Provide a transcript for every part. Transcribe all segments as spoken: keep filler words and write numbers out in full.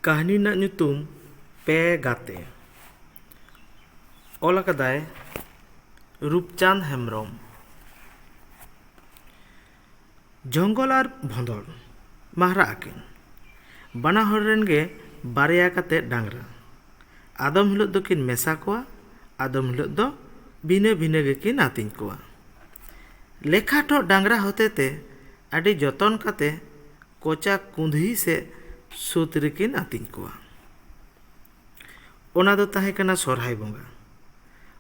ᱠᱟᱹᱦᱱᱤ ᱨᱮᱱᱟᱜ ᱧᱩᱛᱩᱢ ᱯᱮ ᱜᱟᱛᱮ᱾ ᱚᱞ ᱟᱠᱟᱫᱟᱭ ᱨᱩᱯᱪᱟᱸᱫᱽ ᱦᱮᱢᱵᱨᱚᱢ᱾ ᱡᱚᱝᱜᱚᱞ ᱟᱨ ᱵᱷᱚᱸᱫᱚᱲ ᱢᱟᱦᱨᱟ ᱟᱹᱠᱤᱱ᱾ ᱵᱟᱱᱟ ᱦᱚᱲ ᱨᱮᱱ ᱜᱮ ᱵᱟᱨᱭᱟ ᱠᱟᱛᱮ ᱰᱟᱝᱨᱟ᱾ ᱟᱫᱚᱢ ᱦᱤᱞᱳᱜ ᱫᱚᱠᱤᱱ ᱢᱮᱥᱟ ᱠᱚᱣᱟ, ᱟᱫᱚᱢ ᱦᱤᱞᱳᱜ ᱫᱚ ᱵᱷᱤᱱᱟᱹ ᱵᱷᱤᱱᱟᱹ ᱜᱮᱠᱤᱱ ᱟᱹᱛᱤᱧ ᱠᱚᱣᱟ᱾ ᱞᱮᱠᱷᱟ ᱴᱷᱚᱜ ᱰᱟᱝᱨᱟ ᱦᱚᱛᱮ ᱛᱮ ᱟᱹᱰᱤ ᱡᱚᱛᱚᱱ ᱠᱟᱛᱮ ᱠᱚᱪᱟ ᱠᱩᱸᱫᱷᱤ ᱥᱮ ᱥᱩᱫ ᱨᱮᱠᱤᱱ ᱟᱹᱛᱤᱧ ᱠᱚᱣᱟ᱾ ᱚᱱᱟ ᱫᱚ ᱛᱟᱦᱮᱸ ᱠᱟᱱᱟ ᱥᱚᱨᱦᱟᱭ ᱵᱚᱸᱜᱟ᱾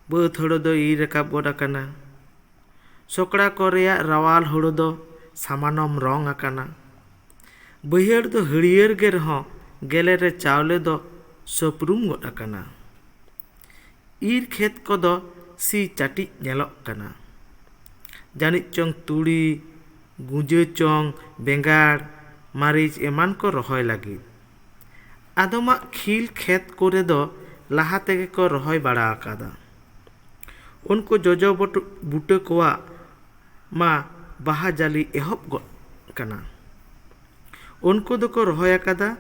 ᱵᱟᱹᱫᱽ ᱦᱳᱲᱳ ᱫᱚ ᱤᱨ ᱨᱟᱠᱟᱵ ᱜᱚᱫ ᱟᱠᱟᱱᱟ᱾ ᱥᱚᱠᱲᱟ ᱠᱚ ᱨᱮᱭᱟᱜ ᱨᱟᱣᱟᱞ ᱦᱳᱲᱳ ᱫᱚ ᱥᱟᱢᱟᱱᱚᱢ ᱨᱚᱝ ᱟᱠᱟᱱᱟ᱾ ᱵᱟᱹᱭᱦᱟᱹᱲ ᱫᱚ ᱦᱟᱹᱨᱭᱟᱹᱲ ᱜᱮ ᱨᱮᱦᱚᱸ ᱜᱮᱞᱮ ᱨᱮ ᱪᱟᱣᱞᱮ ᱫᱚ ᱥᱟᱹᱯᱨᱩᱢ ᱜᱚᱫ ᱟᱠᱟᱱᱟ᱾ ᱤᱨ ᱠᱷᱮᱛ ᱠᱚᱫᱚ ᱥᱤ ᱪᱟᱹᱴᱤᱡ ᱧᱮᱞᱚᱜ ᱠᱟᱱᱟ᱾ ᱡᱟᱹᱱᱤᱡ ᱪᱚᱝ ᱛᱩᱲᱤ, ᱜᱩᱸᱡᱟᱹ ᱪᱚᱝ, ᱵᱮᱸᱜᱟᱲ, ᱢᱟᱹᱨᱤᱪ ᱮᱢᱟᱱ ᱠᱚ ᱨᱚᱦᱚᱭ ᱞᱟᱹᱜᱤᱫ᱾ ᱟᱫᱚᱢᱟᱜ ᱠᱷᱤᱞ ᱠᱷᱮᱛ ᱠᱚᱨᱮ ᱫᱚ ᱞᱟᱦᱟ ᱛᱮᱜᱮ ᱠᱚ ᱨᱚᱦᱚᱭ ᱵᱟᱲᱟ ᱟᱠᱟᱫᱟ᱾ ᱩᱱᱠᱩ ᱡᱚᱡᱚ ᱵᱚᱴ-, ᱵᱩᱴᱟᱹ ᱠᱚᱣᱟᱜ ᱢᱟ ᱵᱟᱦᱟ ᱡᱟᱹᱞᱤ ᱮᱦᱚᱵ ᱜᱚᱫ ᱠᱟᱱᱟ᱾ ᱩᱱᱠᱩ ᱫᱚᱠᱚ ᱨᱚᱦᱚᱭ ᱟᱠᱟᱫᱟ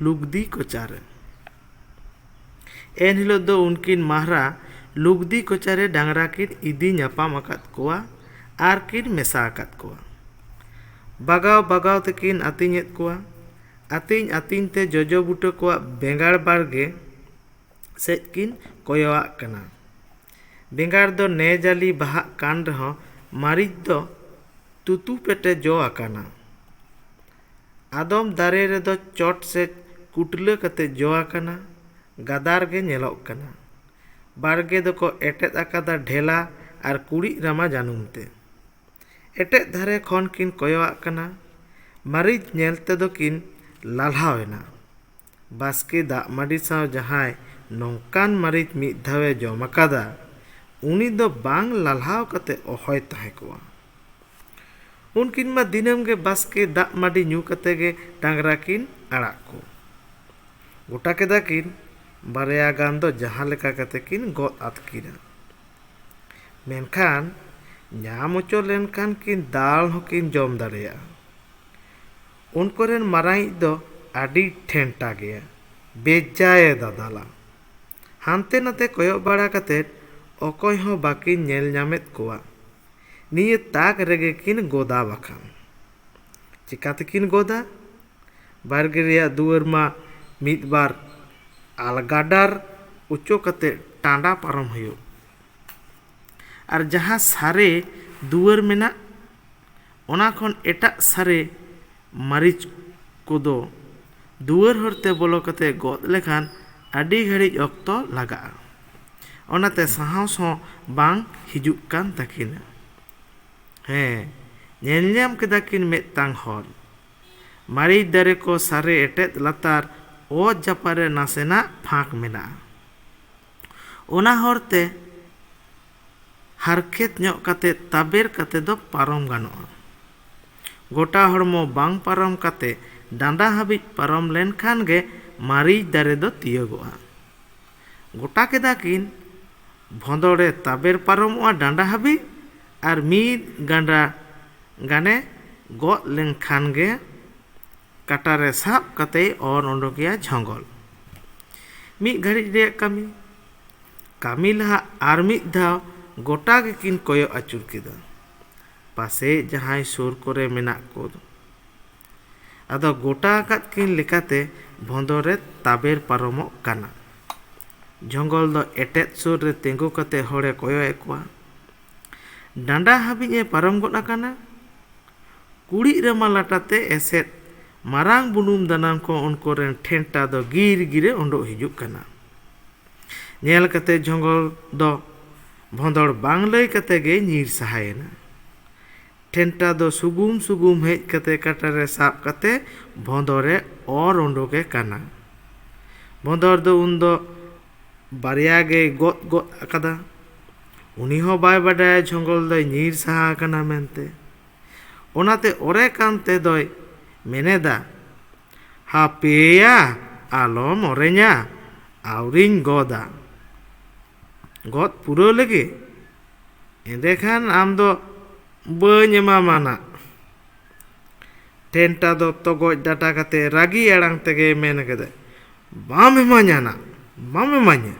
ᱞᱩᱜᱽᱫᱤ ᱠᱚᱪᱟᱨᱮ᱾ ᱮᱱᱦᱤᱞᱳᱜ ᱫᱚ ᱩᱱᱠᱤᱱ ᱢᱟᱦᱨᱟ ᱞᱩᱜᱽᱫᱤ ᱠᱚᱪᱟᱨᱮ ᱰᱟᱝᱨᱟ ᱠᱤᱱ ᱤᱫᱤ ᱧᱟᱯᱟᱢ ᱟᱠᱟᱫ ᱠᱚᱣᱟ ᱟᱨ ᱠᱤᱱ ᱢᱮᱥᱟ ᱟᱠᱟᱫ ᱠᱚᱣᱟ᱾ ᱵᱟᱜᱟᱣ ᱵᱟᱜᱟᱣ ᱛᱮᱠᱤᱱ ᱟᱹᱛᱤᱧᱮᱫ ᱠᱚᱣᱟ᱾ ᱟᱹᱛᱤᱧ ᱟᱹᱛᱤᱧ ᱛᱮ ᱡᱚᱡᱚ ᱵᱩᱴᱟᱹ ᱠᱚᱣᱟᱜ ᱵᱮᱸᱜᱟᱲ ᱵᱟᱲᱜᱮ ᱥᱮᱫ ᱠᱤᱱ ᱠᱚᱭᱚᱜ ᱟᱜ ᱠᱟᱱᱟ᱾ ᱵᱮᱸᱜᱟᱲ ᱫᱚ ᱱᱮ ᱡᱟᱹᱞᱤ ᱵᱟᱦᱟᱜ ᱠᱟᱱ ᱨᱮᱦᱚᱸ ᱢᱟᱹᱨᱤᱪ ᱫᱚ ᱛᱩᱛᱩ ᱯᱮᱴᱮ ᱡᱚ ᱟᱠᱟᱱᱟ᱾ ᱟᱫᱚᱢ ᱫᱟᱨᱮ ᱨᱮᱫᱚ ᱪᱚᱴ ᱥᱮᱫ ᱠᱩᱴᱞᱟᱹ ᱠᱟᱛᱮ ᱡᱚ ᱟᱠᱟᱱᱟ, ᱜᱟᱫᱟᱨ ᱜᱮ ᱧᱮᱞᱚᱜ ᱠᱟᱱᱟ᱾ ᱵᱟᱲᱜᱮ ᱫᱚᱠᱚ ᱮᱴᱮᱫ ᱟᱠᱟᱫᱟ ᱰᱷᱮᱞᱟ ᱟᱨ ᱠᱩᱲᱤᱫ ᱨᱟᱢᱟ ᱡᱟᱹᱱᱩᱢ ᱛᱮ᱾ ᱮᱴᱮᱫ ᱫᱷᱟᱨᱮ ᱠᱷᱚᱱ ᱠᱤᱱ ᱠᱚᱭᱚᱜ ᱟᱜ ᱠᱟᱱᱟ᱾ ᱢᱟᱹᱨᱤᱪ ᱧᱮᱞ ᱛᱮᱫᱚ ᱠᱤᱱ ᱞᱟᱞᱦᱟᱣ ᱮᱱᱟ᱾ ᱵᱟᱥᱠᱮ ᱫᱟᱜ ᱢᱟᱹᱰᱤ ᱥᱟᱶ ᱡᱟᱦᱟᱸᱭ ᱱᱚᱝᱠᱟᱱ ᱢᱟᱹᱨᱤᱪ ᱢᱤᱫ ᱫᱷᱟᱣᱮ ᱡᱚᱢ ᱟᱠᱟᱫᱟ, ᱩᱱᱤ ᱫᱚ ᱵᱟᱝ ᱞᱟᱞᱦᱟᱣ ᱠᱟᱛᱮ ᱚᱦᱚᱭ ᱛᱟᱦᱮᱸ ᱠᱚᱜᱼᱟ᱾ ᱩᱱᱠᱤᱱ ᱢᱟ ᱫᱤᱱᱟᱹᱢ ᱜᱮ ᱵᱟᱥᱠᱮ ᱫᱟᱜ ᱢᱟᱹᱰᱤ ᱧᱩ ᱠᱟᱛᱮ ᱜᱮ ᱰᱟᱝᱨᱟ ᱠᱤᱱ ᱟᱲᱟᱜ ᱠᱚ᱾ ᱜᱚᱴᱟ ᱠᱮᱫᱟ ᱠᱤᱱ ᱵᱟᱨᱭᱟ ᱜᱟᱱ ᱫᱚ ᱡᱟᱦᱟᱸ ᱞᱮᱠᱟ ᱠᱟᱛᱮ ᱠᱤᱱ ᱜᱚᱫ ᱟᱛᱠᱤᱨᱟ᱾ ᱢᱮᱱᱠᱷᱟᱱ ᱧᱟᱢ ᱦᱚᱪᱚ ᱞᱮᱱᱠᱷᱟᱱ ᱠᱤᱱ ᱫᱟᱞ ᱦᱚᱸᱠᱤᱱ ᱡᱚᱢ ᱫᱟᱲᱮᱭᱟᱜᱼᱟ᱾ ᱩᱱᱠᱩ ᱨᱮᱱ ᱢᱟᱨᱟᱝᱤᱡ ᱫᱚ ᱟᱹᱰᱤ ᱴᱷᱮᱱᱴᱟ ᱜᱮᱭᱟ, ᱵᱮᱡᱟᱭᱮ ᱫᱟᱫᱟᱞᱟ᱾ ᱦᱟᱱᱛᱮ ᱱᱟᱛᱮ ᱠᱚᱭᱚᱜ ᱵᱟᱲᱟ ᱠᱟᱛᱮ ᱚᱠᱚᱭ ᱦᱚᱸ ᱵᱟᱹᱠᱤᱱ ᱧᱮᱞ ᱧᱟᱢᱮᱫ ᱠᱚᱣᱟ᱾ ᱱᱤᱭᱟᱹ ᱛᱟᱠ ᱨᱮᱜᱮ ᱠᱤᱱ ᱜᱚᱫᱟ ᱵᱟᱠᱷᱟᱱ᱾ ᱪᱤᱠᱟ ᱛᱮᱠᱤᱱ ᱜᱚᱫᱟ? ᱵᱟᱲᱜᱮ ᱨᱮᱭᱟᱜ ᱫᱩᱣᱟᱹᱨ ᱢᱟ ᱢᱤᱫ ᱵᱟᱨ ᱟᱞᱜᱟᱰᱟᱨ ᱚᱪᱚ ᱠᱟᱛᱮ ᱴᱟᱸᱰᱟ ᱯᱟᱨᱚᱢ ᱦᱩᱭᱩᱜ᱾ ᱟᱨ ᱡᱟᱦᱟᱸ ᱥᱟᱨᱮ ᱫᱩᱣᱟᱹᱨ ᱢᱮᱱᱟᱜ, ᱚᱱᱟ ᱠᱷᱚᱱ ᱮᱴᱟᱜ ᱥᱟᱨᱮ ᱢᱟᱹᱨᱤᱪ ᱠᱚᱫᱚ ᱫᱩᱣᱟᱹᱨ ᱦᱚᱨᱛᱮ ᱵᱚᱞᱚ ᱠᱟᱛᱮ ᱜᱚᱫ ᱞᱮᱠᱷᱟᱱ ᱟᱹᱰᱤ ᱜᱷᱟᱹᱲᱤᱡ ᱚᱠᱛᱚ ᱞᱟᱜᱟᱜᱼᱟ᱾ ᱚᱱᱟᱛᱮ ᱥᱟᱦᱚᱥ ᱦᱚᱸ ᱵᱟᱝ ᱦᱤᱡᱩᱜ ᱠᱟᱱ ᱛᱟᱹᱠᱤᱱᱟ᱾ ᱦᱮᱸ, ᱧᱮᱞ ᱧᱟᱢ ᱠᱮᱫᱟ ᱠᱤᱱ ᱢᱤᱫᱴᱟᱝ ᱦᱚᱨ᱾ ᱢᱟᱹᱨᱤᱪ ᱫᱟᱨᱮ ᱠᱚ ᱥᱟᱨᱮ ᱮᱴᱮᱫ ᱞᱟᱛᱟᱨ ᱚᱛ ᱡᱟᱯᱟᱜ ᱨᱮ ᱱᱟᱥᱮᱱᱟᱜ ᱯᱷᱟᱸᱠ ᱢᱮᱱᱟᱜᱼᱟ᱾ ᱚᱱᱟ ᱦᱚᱨᱛᱮ ᱦᱟᱨᱠᱮᱛ ᱧᱚᱜ ᱠᱟᱛᱮ ᱛᱟᱵᱮᱨ ᱠᱟᱛᱮ ᱫᱚ ᱯᱟᱨᱚᱢ ᱜᱟᱱᱚᱜᱼᱟ᱾ ᱜᱚᱴᱟ ᱦᱚᱲᱢᱚ ᱵᱟᱝ ᱯᱟᱨᱚᱢ ᱠᱟᱛᱮ ᱰᱟᱸᱰᱟ ᱦᱟᱹᱵᱤᱡ ᱯᱟᱨᱚᱢ ᱞᱮᱱᱠᱷᱟᱱ ᱜᱮ ᱢᱟᱹᱨᱤᱪ ᱫᱟᱨᱮ ᱫᱚ ᱛᱤᱭᱳᱜᱚᱜᱼᱟ᱾ ᱜᱚᱴᱟ ᱠᱮᱫᱟ ᱠᱤᱱ, ᱵᱷᱚᱸᱫᱚᱲᱮ ᱛᱟᱵᱮᱨ ᱯᱟᱨᱚᱢᱚᱜᱼᱟ ᱰᱟᱸᱰᱟ ᱦᱟᱹᱵᱤᱡ ᱟᱨ ᱢᱤᱫ ᱜᱟᱸᱰᱟ ᱜᱟᱱᱮ ᱜᱚᱫ ᱞᱮᱱᱠᱷᱟᱱ ᱜᱮ ᱠᱟᱴᱟᱨᱮ ᱥᱟᱵ ᱠᱟᱛᱮᱭ ᱚᱨ ᱚᱰᱚᱠᱮᱭᱟ ᱡᱷᱚᱸᱜᱚᱞ᱾ ᱢᱤᱫ ᱜᱷᱟᱹᱲᱤᱡ ᱨᱮᱭᱟᱜ ᱠᱟᱹᱢᱤ᱾ ᱠᱟᱹᱢᱤ ᱞᱟᱦᱟ ᱟᱨ ᱢᱤᱫ ᱫᱷᱟᱣ ᱜᱚᱴᱟ ᱜᱮᱠᱤᱱ ᱠᱚᱭᱚᱜ ᱟᱹᱪᱩᱨ ᱠᱮᱫᱟ, ᱯᱟᱥᱮᱡ ᱡᱟᱦᱟᱸᱭ ᱥᱩᱨ ᱠᱚᱨᱮ ᱢᱮᱱᱟᱜ ᱠᱚ᱾ ᱟᱫᱚ ᱜᱚᱴᱟ ᱟᱠᱟᱫ ᱠᱤᱱ ᱞᱮᱠᱟᱛᱮ ᱵᱷᱚᱸᱫᱚᱨᱮ ᱛᱟᱵᱮᱨ ᱯᱟᱨᱚᱢᱚᱜ ᱠᱟᱱᱟ᱾ ᱡᱷᱚᱸᱜᱚᱞ ᱫᱚ ᱮᱴᱮᱫ ᱥᱩᱨ ᱨᱮ ᱛᱤᱸᱜᱩ ᱠᱟᱛᱮ ᱦᱚᱲᱮ ᱠᱚᱭᱚᱜ ᱮᱫ ᱠᱚᱣᱟ᱾ ᱰᱟᱸᱰᱟ ᱦᱟᱹᱵᱤᱡ ᱮ ᱯᱟᱨᱚᱢ ᱜᱚᱫ ᱟᱠᱟᱱᱟ᱾ ᱠᱩᱲᱤᱫ ᱨᱟᱢᱟ ᱞᱟᱴᱟᱛᱮ ᱮᱥᱮᱫ ᱢᱟᱨᱟᱝ ᱵᱩᱱᱩᱢ ᱫᱟᱱᱟᱝ ᱠᱚ ᱩᱱᱠᱩ ᱨᱮᱱ ᱴᱷᱮᱱᱴᱟ ᱫᱚ ᱜᱤᱨ ᱜᱤᱨᱮ ᱩᱰᱩᱠ ᱦᱤᱡᱩᱜ ᱠᱟᱱᱟ᱾ ᱧᱮᱞ ᱠᱟᱛᱮ ᱡᱷᱚᱸᱜᱚᱞ ᱫᱚ ᱵᱷᱚᱸᱫᱚᱲ ᱵᱟᱝ ᱞᱟᱹᱭ ᱠᱟᱛᱮ ᱜᱮ ᱧᱤᱨ ᱥᱟᱦᱟᱭᱮᱱᱟ᱾ ᱴᱷᱮᱱᱴᱟ ᱫᱚ ᱥᱩᱜᱩᱢ ᱥᱩᱜᱩᱢ ᱦᱮᱡ ᱠᱟᱛᱮ ᱠᱟᱴᱟᱨᱮ ᱥᱟᱵ ᱠᱟᱛᱮ ᱵᱷᱚᱸᱫᱚᱨᱮ ᱚᱨ ᱩᱰᱩᱠᱮ ᱠᱟᱱᱟ᱾ ᱵᱷᱚᱸᱫᱚᱨ ᱫᱚ ᱩᱱᱫᱚ ᱵᱟᱨᱭᱟ ᱜᱮᱭ ᱜᱚᱫ ᱜᱚᱫ ᱟᱠᱟᱫᱟ᱾ ᱩᱱᱤ ᱦᱚᱸ ᱵᱟᱭ ᱵᱟᱰᱟᱭᱟ ᱡᱷᱚᱸᱜᱚᱞ ᱫᱚᱭ ᱧᱤᱨ ᱥᱟᱦᱟ ᱟᱠᱟᱱᱟ ᱢᱮᱱᱛᱮ᱾ ᱚᱱᱟᱛᱮ ᱚᱨᱮ ᱠᱟᱱ ᱛᱮᱫᱚᱭ ᱢᱮᱱᱮᱫᱟ, "ᱦᱟᱯᱮᱭᱟ, ᱟᱞᱚᱢ ᱚᱨᱮᱧᱟ, ᱟᱹᱣᱨᱤᱧ ᱜᱚᱫᱟ᱾ ᱜᱚᱫ ᱯᱩᱨᱟᱹᱣ ᱞᱮᱜᱮ, ᱮᱸᱰᱮᱠᱷᱟᱱ ᱟᱢ ᱫᱚ ᱵᱟᱹᱧ ᱮᱢᱟᱢᱟ ᱱᱟᱜ᱾" ᱴᱷᱮᱱᱴᱟ ᱫᱚ ᱛᱚᱜᱚᱡ ᱰᱟᱴᱟ ᱠᱟᱛᱮ ᱨᱟᱹᱜᱤ ᱟᱲᱟᱝ ᱛᱮᱜᱮ ᱢᱮᱱ ᱠᱮᱫᱟᱭ, "ᱵᱟᱢ ᱮᱢᱟᱹᱧᱟ ᱱᱟᱜ, ᱵᱟᱢ ᱮᱢᱟᱹᱧᱟ!"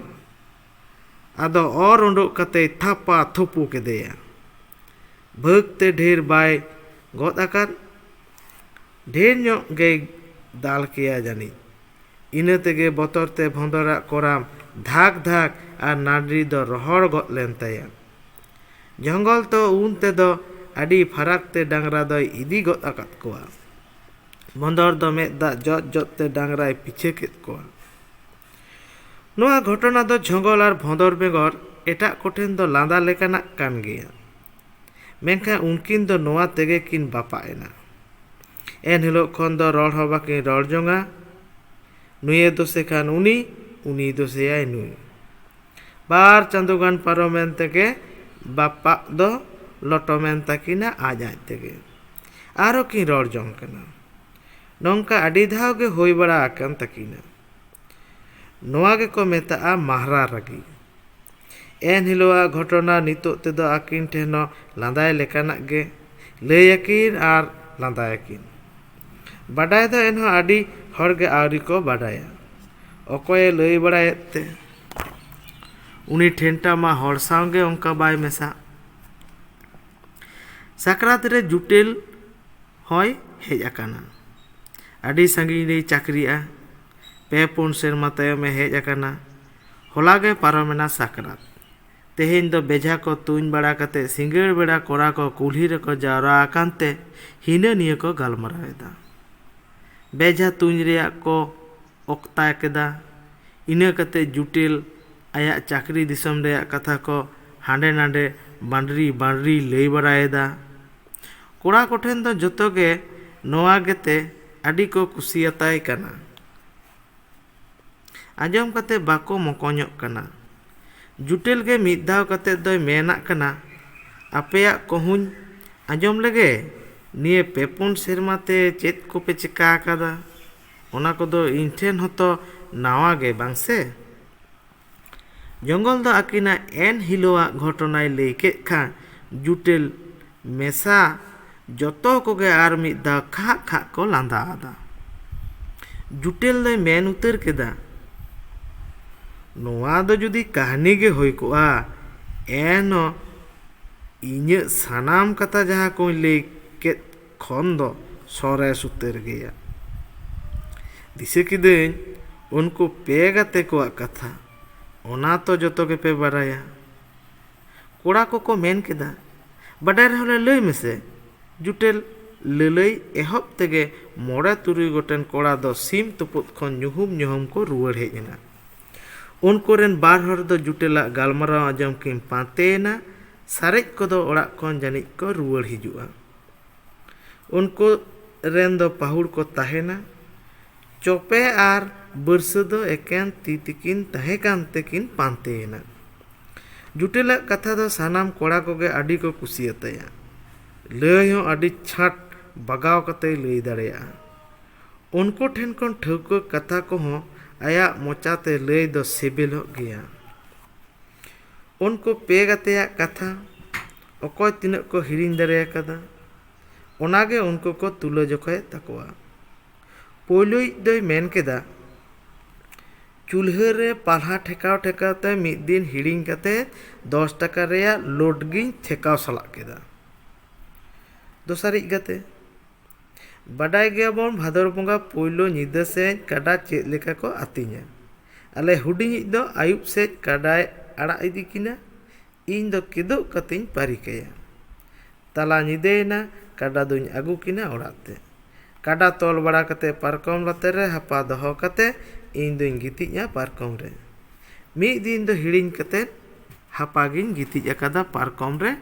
ᱟᱫᱚ ᱚᱨ ᱩᱰᱩᱠ ᱠᱟᱛᱮᱭ ᱛᱷᱟᱯᱟ ᱛᱷᱩᱯᱩ ᱠᱮᱫᱮᱭᱟ᱾ ᱵᱷᱟᱹᱜᱽ ᱛᱮ ᱰᱷᱮᱨ ᱵᱟᱭ ᱜᱚᱫ ᱟᱠᱟᱫ, ᱰᱷᱮᱨ ᱧᱚᱜ ᱜᱮᱭ ᱫᱟᱞ ᱠᱮᱭᱟ ᱡᱟᱹᱱᱤᱡ᱾ ᱤᱱᱟᱹ ᱛᱮᱜᱮ ᱵᱚᱛᱚᱨ ᱛᱮ ᱵᱷᱚᱸᱫᱚᱨᱟᱜ ᱠᱚᱨᱟᱢ ᱫᱷᱟᱠ ᱫᱷᱟᱠ ᱟᱨ ᱱᱟᱹᱰᱨᱤ ᱫᱚ ᱨᱚᱦᱚᱲ ᱜᱚᱫ ᱞᱮᱱ ᱛᱟᱭᱟ᱾ ᱡᱚᱝᱜᱚᱞ ᱛᱚ ᱩᱱ ᱛᱮᱫᱚ ᱟᱹᱰᱤ ᱯᱷᱟᱨᱟᱠ ᱛᱮ ᱰᱟᱝᱨᱟ ᱫᱚᱭ ᱤᱫᱤ ᱜᱚᱫ ᱟᱠᱟᱫ ᱠᱚᱣᱟ᱾ ᱵᱷᱚᱸᱫᱚᱨ ᱫᱚ ᱢᱮᱫ ᱫᱟᱜ ᱡᱚᱫ ᱡᱚᱫ ᱛᱮ ᱰᱟᱝᱨᱟᱭ ᱯᱤᱪᱷᱟᱹ ᱠᱮᱫ ᱠᱚᱣᱟ᱾ ᱱᱚᱣᱟ ᱜᱷᱚᱴᱚᱱᱟ ᱫᱚ ᱡᱚᱝᱜᱚᱞ ᱟᱨ ᱵᱷᱚᱸᱫᱚᱨ ᱵᱮᱜᱚᱨ ᱮᱴᱟᱜ ᱠᱚᱴᱷᱮᱱ ᱫᱚ ᱞᱟᱸᱫᱟ ᱞᱮᱠᱟᱱᱟᱜ ᱠᱟᱱ ᱜᱮᱭᱟ᱾ ᱢᱮᱱᱠᱷᱟᱱ ᱩᱱᱠᱤᱱ ᱫᱚ ᱱᱚᱣᱟ ᱛᱮᱜᱮ ᱠᱤᱱ ᱵᱟᱯᱟᱜ ᱮᱱᱟ᱾ ᱮᱱ ᱦᱤᱞᱳᱜ ᱠᱷᱚᱱ ᱫᱚ ᱨᱚᱲ ᱦᱚᱸ ᱵᱟᱹᱠᱤᱱ ᱨᱚᱲ ᱡᱚᱝᱟ᱾ ᱱᱩᱭᱮ ᱫᱳᱥᱮ ᱠᱷᱟᱱ ᱩᱱᱤ, ᱩᱱᱤ ᱫᱳᱥᱮᱭᱟᱭ ᱱᱩᱭ᱾ ᱵᱟᱨ ᱪᱟᱸᱫᱳ ᱜᱟᱱ ᱯᱟᱨᱚᱢᱮᱱ ᱛᱮᱜᱮ ᱵᱟᱯᱟᱜ ᱫᱚ ᱞᱚᱴᱚᱢᱮᱱ ᱛᱟᱹᱠᱤᱱᱟ ᱟᱡ ᱟᱡ ᱛᱮᱜᱮ᱾ ᱟᱨᱦᱚᱸ ᱠᱤᱱ ᱨᱚᱲ ᱡᱚᱝ ᱠᱟᱱᱟ᱾ ᱱᱚᱝᱠᱟ ᱟᱹᱰᱤ ᱫᱷᱟᱣ ᱜᱮ ᱦᱩᱭ ᱵᱟᱲᱟ ᱟᱠᱟᱱ ᱛᱟᱹᱠᱤᱱᱟ᱾ ᱱᱚᱣᱟ ᱜᱮᱠᱚ ᱢᱮᱛᱟᱜᱼᱟ ᱢᱟᱦᱨᱟ ᱨᱟᱹᱜᱤ᱾ ᱮᱱ ᱦᱤᱞᱳᱜᱟᱜ ᱜᱷᱚᱴᱚᱱᱟ ᱱᱤᱛᱚᱜ ᱛᱮᱫᱚ ᱟᱹᱠᱤᱱ ᱴᱷᱮᱱ ᱦᱚᱸ ᱞᱟᱸᱫᱟᱭ ᱞᱮᱠᱟᱱᱟᱜ ᱜᱮ᱾ ᱞᱟᱹᱭᱟᱠᱤᱱ ᱟᱨ ᱞᱟᱸᱫᱟᱭᱟᱠᱤᱱ᱾ ᱵᱟᱰᱟᱭ ᱫᱚ ᱮᱱᱦᱚᱸ ᱟᱹᱰᱤ ᱦᱚᱲᱜᱮ ᱟᱹᱣᱨᱤ ᱠᱚ ᱵᱟᱰᱟᱭᱟ᱾ ᱚᱠᱚᱭᱮ ᱞᱟᱹᱭ ᱵᱟᱲᱟᱭᱮᱫ ᱛᱮ? ᱩᱱᱤ ᱴᱷᱮᱱᱴᱟ ᱢᱟ ᱦᱚᱲ ᱥᱟᱶᱜᱮ ᱚᱱᱠᱟ ᱵᱟᱭ ᱢᱮᱥᱟᱜ᱾ ᱥᱟᱠᱨᱟᱛ ᱨᱮ ᱡᱩᱴᱮᱞ ᱦᱚᱸᱭ ᱦᱮᱡ ᱟᱠᱟᱱᱟ᱾ ᱟᱹᱰᱤ ᱥᱟᱺᱜᱤᱧ ᱨᱮᱭ ᱪᱟᱹᱠᱨᱤᱜᱼᱟ᱾ ᱯᱮ ᱯᱩᱱ ᱥᱮᱨᱢᱟ ᱛᱟᱭᱚᱢᱮ ᱦᱮᱡ ᱟᱠᱟᱱᱟ᱾ ᱦᱚᱞᱟ ᱜᱮ ᱯᱟᱨᱚᱢᱮᱱᱟ ᱥᱟᱠᱨᱟᱛ᱾ ᱛᱮᱦᱮᱧ ᱫᱚ ᱵᱮᱡᱷᱟ ᱠᱚ ᱛᱩᱧ ᱵᱟᱲᱟ ᱠᱟᱛᱮ ᱥᱤᱸᱜᱟᱹᱲ ᱵᱮᱲᱟ ᱠᱚᱲᱟ ᱠᱚ ᱠᱩᱞᱦᱤ ᱨᱮᱠᱚ ᱡᱟᱣᱨᱟ ᱟᱠᱟᱱ ᱛᱮ ᱦᱤᱱᱟᱹ ᱱᱤᱭᱟᱹ ᱠᱚ ᱜᱟᱞᱢᱟᱨᱟᱣ ᱮᱫᱟ᱾ ᱵᱮᱡᱷᱟ ᱛᱩᱧ ᱨᱮᱭᱟᱜ ᱠᱚ ᱚᱠᱛᱟ ᱠᱮᱫᱟ᱾ ᱤᱱᱟᱹ ᱠᱟᱛᱮ ᱡᱩᱴᱮᱞ ᱟᱭᱟᱜ ᱪᱟᱹᱠᱨᱤ ᱫᱤᱥᱚᱢ ᱨᱮᱭᱟᱜ ᱠᱟᱛᱷᱟ ᱠᱚ ᱦᱟᱸᱰᱮ ᱱᱟᱰᱮ ᱵᱟᱸᱰᱨᱤ ᱵᱟᱸᱰᱨᱤ ᱞᱟᱹᱭ ᱵᱟᱲᱟᱭᱮᱫᱟ᱾ ᱠᱚᱲᱟ ᱠᱚᱴᱷᱮᱱ ᱫᱚ ᱡᱚᱛᱚ ᱜᱮ ᱱᱚᱣᱟ ᱜᱮᱛᱮ ᱟᱹᱰᱤ ᱠᱚ ᱠᱩᱥᱤᱭᱟᱛᱟᱭ ᱠᱟᱱᱟ᱾ ᱟᱸᱡᱚᱢ ᱠᱟᱛᱮ ᱵᱟᱠᱚ ᱢᱚᱠᱚᱧᱚᱜ ᱠᱟᱱᱟ᱾ ᱡᱩᱴᱮᱞ ᱜᱮ ᱢᱤᱫ ᱫᱷᱟᱣ ᱠᱟᱛᱮ ᱫᱚᱭ ᱢᱮᱱᱟᱜ ᱠᱟᱱᱟ, "ᱟᱯᱮᱭᱟᱜ ᱠᱚᱦᱚᱧ ᱟᱸᱡᱚᱢ ᱞᱮᱜᱮ, ᱱᱤᱭᱟᱹ ᱯᱮ ᱯᱩᱱ ᱥᱮᱨᱢᱟ ᱛᱮ ᱪᱮᱫ ᱠᱚᱯᱮ ᱪᱮᱠᱟ ᱟᱠᱟᱫᱟ? ᱚᱱᱟ ᱠᱚᱫᱚ ᱤᱧ ᱴᱷᱮᱱ ᱦᱚᱸᱛᱚ ᱱᱟᱣᱟ ᱜᱮ, ᱵᱟᱝ ᱥᱮ?" ᱡᱚᱝᱜᱚᱞ ᱫᱚ ᱟᱹᱠᱤᱱᱟᱜ ᱮᱱ ᱦᱤᱞᱳᱜᱟᱜ ᱜᱷᱚᱴᱚᱱᱟᱭ ᱞᱟᱹᱭ ᱠᱮᱫ ᱠᱷᱟᱱ ᱡᱩᱴᱮᱞ ᱢᱮᱥᱟ ᱡᱚᱛᱚ ᱠᱚᱜᱮ ᱟᱨ ᱢᱤᱫ ᱫᱷᱟᱣ ᱠᱷᱟᱜ ᱠᱷᱟᱜ ᱠᱚ ᱞᱟᱸᱫᱟ ᱟᱫᱟ᱾ ᱡᱩᱴᱮᱞ ᱫᱚᱭ ᱢᱮᱱ ᱩᱛᱟᱹᱨ ᱠᱮᱫᱟ, "ᱱᱚᱣᱟ ᱫᱚ ᱡᱩᱫᱤ ᱠᱟᱹᱦᱱᱤ ᱜᱮ ᱦᱩᱭ ᱠᱚᱜᱼᱟ, ᱮᱱᱦᱚᱸ ᱤᱧᱟᱹᱜ ᱥᱟᱱᱟᱢ ᱠᱟᱛᱷᱟ ᱡᱟᱦᱟᱸ ᱠᱚᱧ ᱞᱟᱹᱭ ᱠᱮᱫ ᱠᱷᱚᱱ ᱫᱚ ᱥᱚᱨᱮᱥ ᱩᱛᱟᱹᱨ ᱜᱮᱭᱟ᱾ ᱫᱤᱥᱟᱹ ᱠᱤᱫᱟᱹᱧ ᱩᱱᱠᱩ ᱯᱮ ᱜᱟᱛᱮ ᱠᱚᱣᱟᱜ ᱠᱟᱛᱷᱟ, ᱚᱱᱟ ᱛᱚ ᱡᱚᱛᱚ ᱜᱮᱯᱮ ᱵᱟᱰᱟᱭᱟ᱾" ᱠᱚᱲᱟ ᱠᱚᱠᱚ ᱢᱮᱱ ᱠᱮᱫᱟ, "ᱵᱟᱰᱟᱭ ᱨᱮᱦᱚᱸ ᱞᱮ ᱞᱟᱹᱭ ᱢᱮᱥᱮ᱾" ᱡᱩᱴᱮᱞ ᱞᱟᱹᱞᱟᱹᱭ ᱮᱦᱚᱵ ᱛᱮᱜᱮ ᱢᱚᱬᱮ ᱛᱩᱨᱩᱭ ᱜᱚᱴᱮᱱ ᱠᱚᱲᱟ ᱫᱚ ᱥᱤᱢ ᱛᱩᱯᱩᱫ ᱠᱷᱚᱱ ᱧᱩᱦᱩᱢ ᱧᱩᱦᱩᱢ ᱠᱚ ᱨᱩᱣᱟᱹᱲ ᱦᱮᱡ ᱮᱱᱟ᱾ ᱩᱱᱠᱩ ᱨᱮᱱ ᱵᱟᱨ ᱦᱚᱲ ᱫᱚ ᱡᱩᱴᱮᱞᱟᱜ ᱜᱟᱞᱢᱟᱨᱟᱣ ᱟᱸᱡᱚᱢ ᱠᱤᱱ ᱯᱟᱱᱛᱮᱭᱮᱱᱟ, ᱥᱟᱨᱮᱡ ᱠᱚᱫᱚ ᱚᱲᱟᱜ ᱠᱷᱚᱱ ᱡᱟᱹᱱᱤᱡ ᱠᱚ ᱨᱩᱣᱟᱹᱲ ᱦᱤᱡᱩᱜᱼᱟ᱾ ᱩᱱᱠᱩ ᱨᱮᱱ ᱫᱚ ᱯᱟᱹᱦᱩᱲ ᱠᱚ ᱛᱟᱦᱮᱱᱟ᱾ ᱪᱚᱯᱮ ᱟᱨ ᱵᱟᱹᱨᱥᱟᱹ ᱫᱚ ᱮᱠᱮᱱ ᱛᱤ ᱛᱮᱠᱤᱱ ᱛᱟᱦᱮᱸ ᱠᱟᱱ ᱛᱮᱠᱤᱱ ᱯᱟᱱᱛᱮᱭᱮᱱᱟ᱾ ᱡᱩᱴᱮᱞᱟᱜ ᱠᱟᱛᱷᱟ ᱫᱚ ᱥᱟᱱᱟᱢ ᱠᱚᱲᱟ ᱠᱚᱜᱮ ᱟᱹᱰᱤ ᱠᱚ ᱠᱩᱥᱤᱭᱟᱛᱟᱭᱟ᱾ ᱞᱟᱹᱭ ᱦᱚᱸ ᱟᱹᱰᱤ ᱪᱷᱟᱴ ᱵᱟᱜᱟᱣ ᱠᱟᱛᱮᱭ ᱞᱟᱹᱭ ᱫᱟᱲᱮᱭᱟᱜᱼᱟ᱾ ᱩᱱᱠᱩ ᱴᱷᱮᱱ ᱠᱷᱚᱱ ᱴᱷᱟᱹᱣᱠᱟᱹ ᱠᱟᱛᱷᱟ ᱠᱚᱦᱚᱸ ᱟᱭᱟᱜ ᱢᱚᱪᱟᱛᱮ ᱞᱟᱹᱭ ᱫᱚ ᱥᱤᱵᱤᱞᱚᱜ ᱜᱮᱭᱟ᱾ ᱩᱱᱠᱩ ᱯᱮ ᱜᱟᱛᱮᱭᱟᱜ ᱠᱟᱛᱷᱟ ᱚᱠᱚᱭ ᱛᱤᱱᱟᱹᱜ ᱠᱚ ᱦᱤᱲᱤᱧ ᱫᱟᱲᱮ ᱟᱠᱟᱫᱟ, ᱚᱱᱟᱜᱮ ᱩᱱᱠᱩ ᱠᱚ ᱛᱩᱞᱟᱹ ᱡᱚᱠᱷᱟᱭᱮᱫ ᱛᱟᱠᱚᱣᱟ᱾ ᱯᱳᱭᱞᱳᱭᱤᱡ ᱫᱚᱭ ᱢᱮᱱ ᱠᱮᱫᱟ, "ᱪᱩᱞᱦᱟᱹ ᱨᱮ ᱯᱟᱞᱦᱟ ᱴᱷᱮᱠᱟᱣ ᱴᱷᱮᱠᱟᱣ ᱛᱮ ᱢᱤᱫ ᱫᱤᱱ ᱦᱤᱲᱤᱧ ᱠᱟᱛᱮ ᱫᱚᱥ ᱴᱟᱠᱟ ᱨᱮᱭᱟᱜ ᱞᱳᱰ ᱜᱤᱧ ᱴᱷᱮᱠᱟᱣ ᱥᱟᱞᱟᱜ ᱠᱮᱫᱟ᱾" ᱫᱚᱥᱟᱨᱤᱡ ᱜᱟᱛᱮ, "ᱵᱟᱰᱟᱭ ᱜᱮᱭᱟᱵᱚᱱ ᱵᱷᱟᱫᱚᱨ ᱵᱚᱸᱜᱟ ᱯᱳᱭᱞᱳ ᱧᱤᱫᱟᱹ ᱥᱮᱫ ᱠᱟᱰᱟ ᱪᱮᱫ ᱞᱮᱠᱟ ᱠᱚ ᱟᱹᱛᱤᱧᱟ᱾ ᱟᱞᱮ ᱦᱩᱰᱤᱧᱤᱡ ᱫᱚ ᱟᱹᱭᱩᱵ ᱥᱮᱫ ᱠᱟᱰᱟᱭ ᱟᱲᱟᱜ ᱤᱫᱤ ᱠᱤᱱᱟ, ᱤᱧ ᱫᱚ ᱠᱮᱫᱳᱜ ᱠᱟᱛᱮᱧ ᱯᱟᱹᱨᱤ ᱠᱟᱭᱟ᱾ ᱛᱟᱞᱟ ᱧᱤᱫᱟᱹᱭᱮᱱᱟ, ᱠᱟᱰᱟ ᱫᱚᱧ ᱟᱹᱜᱩ ᱠᱤᱱᱟ ᱚᱲᱟᱜ ᱛᱮ᱾ ᱠᱟᱰᱟ ᱛᱚᱞ ᱵᱟᱲᱟ ᱠᱟᱛᱮ ᱯᱟᱨᱠᱚᱢ ᱞᱟᱛᱟᱨ ᱨᱮ ᱦᱟᱯᱟ ᱫᱚᱦᱚ ᱠᱟᱛᱮ ᱤᱧ ᱫᱚᱧ ᱜᱤᱛᱤᱡᱼᱟ ᱯᱟᱨᱠᱚᱢ ᱨᱮ᱾ ᱢᱤᱫ ᱫᱤᱱ ᱫᱚ ᱦᱤᱲᱤᱧ ᱠᱟᱛᱮ ᱦᱟᱯᱟ ᱜᱤᱧ ᱜᱤᱛᱤᱡ ᱟᱠᱟᱫᱟ ᱯᱟᱨᱠᱚᱢ ᱨᱮ,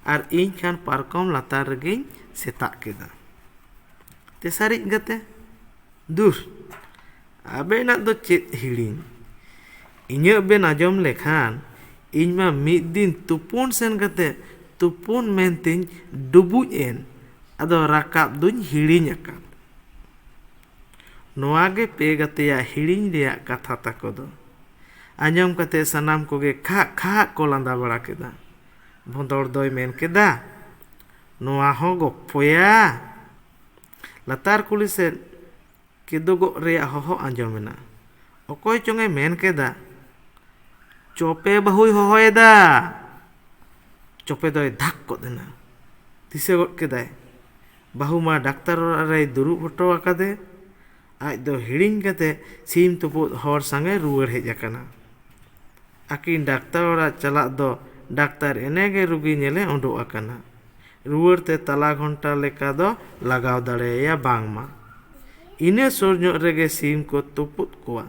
ᱟᱨ ᱤᱧ ᱠᱷᱟᱱ ᱯᱟᱨᱠᱚᱢ ᱞᱟᱛᱟᱨ ᱨᱮᱜᱤᱧ ᱥᱮᱛᱟᱜ ᱠᱮᱫᱟ᱾" ᱛᱮᱥᱟᱨᱤᱡ ᱜᱟᱛᱮ, "ᱫᱩᱨ, ᱟᱵᱮᱱᱟᱜ ᱫᱚ ᱪᱮᱫ ᱦᱤᱲᱤᱧ? ᱤᱧᱟᱹᱜ ᱵᱮᱱ ᱟᱸᱡᱚᱢ ᱞᱮᱠᱷᱟᱱ ᱤᱧ ᱢᱟ ᱢᱤᱫ ᱫᱤᱱ ᱛᱩᱯᱩᱱ ᱥᱮᱱ ᱠᱟᱛᱮ ᱛᱩᱯᱩᱱ ᱢᱮᱱᱛᱮᱧ ᱰᱩᱵᱩᱡ ᱮᱱ, ᱟᱫᱚ ᱨᱟᱠᱟᱵ ᱫᱩᱧ ᱦᱤᱲᱤᱧ ᱟᱠᱟᱫ᱾" ᱱᱚᱣᱟ ᱜᱮ ᱯᱮ ᱜᱟᱛᱮᱭᱟᱜ ᱦᱤᱲᱤᱧ ᱨᱮᱭᱟᱜ ᱠᱟᱛᱷᱟ ᱛᱟᱠᱚ ᱫᱚ᱾ ᱟᱸᱡᱚᱢ ᱠᱟᱛᱮ ᱥᱟᱱᱟᱢ ᱠᱚᱜᱮ ᱠᱷᱟᱜ ᱠᱷᱟᱜ ᱠᱚ ᱞᱟᱸᱫᱟ ᱵᱟᱲᱟ ᱠᱮᱫᱟ᱾ ᱵᱷᱚᱸᱫᱚᱲ ᱫᱚᱭ ᱢᱮᱱ ᱠᱮᱫᱟ, ᱱᱚᱣᱟ ᱦᱚᱸ ᱜᱚᱯᱯᱚᱭᱟ᱾ ᱞᱟᱛᱟᱨ ᱠᱩᱞᱦᱤ ᱥᱮᱫ ᱠᱮᱫᱚᱜᱚᱜ ᱨᱮᱭᱟᱜ ᱦᱚᱦᱚ ᱟᱸᱡᱚᱢᱮᱱᱟ᱾ ᱚᱠᱚᱭ ᱪᱚᱝ ᱮ ᱢᱮᱱ ᱠᱮᱫᱟ, "ᱪᱚᱯᱮ ᱵᱟᱹᱦᱩᱭ ᱦᱚᱦᱚᱭᱮᱫᱟ!" ᱪᱚᱯᱮ ᱫᱚᱭ ᱫᱷᱟᱠ ᱜᱚᱫ ᱮᱱᱟ᱾ ᱫᱤᱥᱟᱹ ᱜᱚᱫ ᱠᱮᱫᱟᱭ, ᱵᱟᱹᱦᱩ ᱢᱟ ᱰᱟᱠᱛᱟᱨ ᱚᱲᱟᱜ ᱨᱮᱭ ᱫᱩᱲᱩᱵ ᱦᱚᱴᱚ ᱟᱠᱟᱫᱮ᱾ ᱟᱡ ᱫᱚ ᱦᱤᱲᱤᱧ ᱠᱟᱛᱮ ᱥᱤᱢ ᱛᱩᱯᱩᱫ ᱦᱚᱲ ᱥᱟᱝ ᱮ ᱨᱩᱣᱟᱹᱲ ᱦᱮᱡ ᱟᱠᱟᱱᱟ᱾ ᱟᱹᱠᱤᱱ ᱰᱟᱠᱛᱟᱨ ᱚᱲᱟᱜ ᱪᱟᱞᱟᱜ ᱫᱚ ᱰᱟᱠᱛᱟᱨ ᱮᱱᱮ ᱜᱮ ᱨᱩᱜᱤ ᱧᱮᱞᱮ ᱩᱰᱩᱠ ᱟᱠᱟᱱᱟ᱾ ᱨᱩᱣᱟᱹᱲ ᱛᱮ ᱛᱟᱞᱟ ᱜᱷᱚᱱᱴᱟ ᱞᱮᱠᱟ ᱫᱚ ᱞᱟᱜᱟᱣ ᱫᱟᱲᱮᱭᱟᱭᱟ ᱵᱟᱝᱢᱟ᱾ ᱤᱱᱟᱹ ᱥᱩᱨ ᱧᱚᱜ ᱨᱮᱜᱮ ᱥᱤᱢ ᱠᱚ ᱛᱩᱯᱩᱫ ᱠᱚᱣᱟ᱾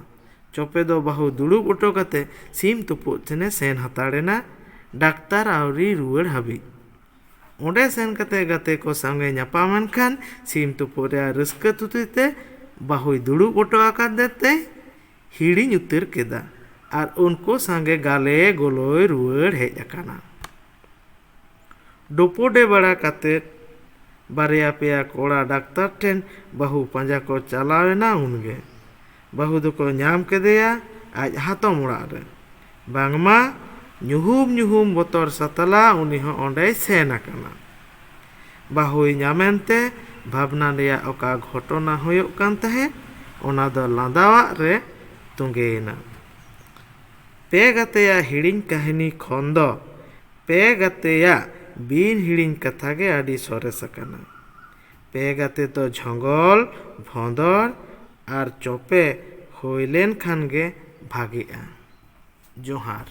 ᱪᱚᱯᱮ ᱫᱚ ᱵᱟᱹᱦᱩ ᱫᱩᱲᱩᱵ ᱚᱴᱚ ᱠᱟᱛᱮ ᱥᱤᱢ ᱛᱩᱯᱩᱫ ᱴᱷᱮᱱᱮ ᱥᱮᱱ ᱦᱟᱛᱟᱲ ᱮᱱᱟ, ᱰᱟᱠᱛᱟᱨ ᱟᱹᱣᱨᱤ ᱨᱩᱣᱟᱹᱲ ᱦᱟᱹᱵᱤᱡ᱾ ᱚᱸᱰᱮ ᱥᱮᱱ ᱠᱟᱛᱮ ᱜᱟᱛᱮ ᱠᱚ ᱥᱟᱶᱮ ᱧᱟᱯᱟᱢ ᱮᱱ ᱠᱷᱟᱱ ᱥᱤᱢ ᱛᱩᱯᱩᱫ ᱨᱮᱭᱟᱜ ᱨᱟᱹᱥᱠᱟᱹ ᱛᱷᱩᱛᱤ ᱛᱮ ᱵᱟᱹᱦᱩᱭ ᱫᱩᱲᱩᱵ ᱚᱴᱚ ᱟᱠᱟᱫᱮ ᱛᱮ ᱦᱤᱲᱤᱧ ᱩᱛᱟᱹᱨ ᱠᱮᱫᱟ ᱟᱨ ᱩᱱᱠᱩ ᱥᱟᱝᱜᱮ ᱜᱟᱞᱮ ᱜᱚᱞᱚᱭ ᱨᱩᱣᱟᱹᱲ ᱦᱮᱡ ᱟᱠᱟᱱᱟ᱾ ᱰᱚᱯᱚᱰᱮ ᱵᱟᱲᱟ ᱠᱟᱛᱮ ᱵᱟᱨᱭᱟ ᱯᱮᱭᱟ ᱠᱚᱲᱟ ᱰᱟᱠᱛᱟᱨ ᱴᱷᱮᱱ ᱵᱟᱹᱦᱩ ᱯᱟᱸᱡᱟ ᱠᱚ ᱪᱟᱞᱟᱣ ᱮᱱᱟ᱾ ᱩᱱᱜᱮ ᱵᱟᱹᱦᱩ ᱫᱚᱠᱚ ᱧᱟᱢ ᱠᱮᱫᱮᱭᱟ ᱟᱡ ᱦᱟᱛᱚᱢ ᱚᱲᱟᱜ ᱨᱮ᱾ ᱵᱟᱝᱢᱟ ᱧᱩᱦᱩᱢ ᱧᱩᱦᱩᱢ ᱵᱚᱛᱚᱨ ᱥᱟᱛᱞᱟ ᱩᱱᱤ ᱦᱚᱸ ᱚᱸᱰᱮᱭ ᱥᱮᱱ ᱟᱠᱟᱱᱟ᱾ ᱵᱟᱹᱦᱩᱭ ᱧᱟᱢᱮᱱᱛᱮ ᱵᱷᱟᱵᱽᱱᱟ ᱨᱮᱭᱟᱜ ᱚᱠᱟ ᱜᱷᱚᱴᱚᱱᱟ ᱦᱩᱭᱩᱜ ᱠᱟᱱ ᱛᱟᱦᱮᱸᱫ, ᱚᱱᱟ ᱫᱚ ᱞᱟᱸᱫᱟᱣᱟᱜ ᱨᱮ ᱛᱚᱸᱜᱮᱭᱮᱱᱟ᱾ ᱯᱮ ᱜᱟᱛᱮᱭᱟᱜ ᱦᱤᱲᱤᱧ ᱠᱟᱹᱦᱱᱤ ᱠᱷᱚᱱ ᱫᱚ ᱯᱮ ᱜᱟᱛᱮᱭᱟᱜ ᱵᱤᱱ ᱦᱤᱲᱤᱧ ᱠᱟᱛᱷᱟ ᱜᱮ ᱟᱹᱰᱤ ᱥᱚᱨᱮᱥ ᱟᱠᱟᱱᱟ᱾ ᱯᱮ ᱜᱟᱛᱮ ᱫᱚ ᱡᱷᱚᱸᱜᱚᱞ, ᱵᱷᱚᱸᱫᱚᱲ ᱟᱨ ᱪᱚᱯᱮ ᱦᱩᱭ ᱞᱮᱱ ᱠᱷᱟᱱ ᱜᱮ ᱵᱷᱟᱜᱮᱜᱼᱟ᱾ ᱡᱚᱦᱟᱨ᱾